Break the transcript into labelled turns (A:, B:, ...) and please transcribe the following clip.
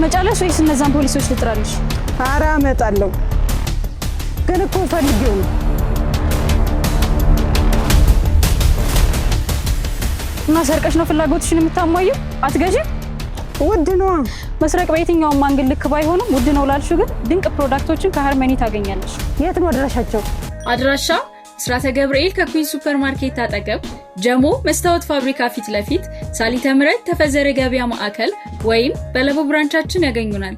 A: ታመጫለሽ ወይስ እነዛን ፖሊሶች ልጥራልሽ?
B: ኧረ አመጣለሁ፣ ግን እኮ ፈልጌው ነው።
A: እና ሰርቀሽ ነው ፍላጎትሽን የምታሟየው? አትገዢም?
B: ውድ ነዋ።
A: መስረቅ በየትኛውም angle ልክ ባይሆንም ውድ ነው ላልሽው ግን ድንቅ product ኦችን ከሃርመኒ ታገኛለሽ።
B: የት ነው አድራሻቸው?
C: አድራሻ ብስራተ ገብርኤል ከኩዊን ሱፐር ማርኬት አጠገብ፣ ጀሞ መስታወት ፋብሪካ ፊት ለፊት፣ ሳሊተ ምሕረት ተፈዘረ ገበያ ማዕከል ወይም በለቡ branch ኣችን ያገኙናል።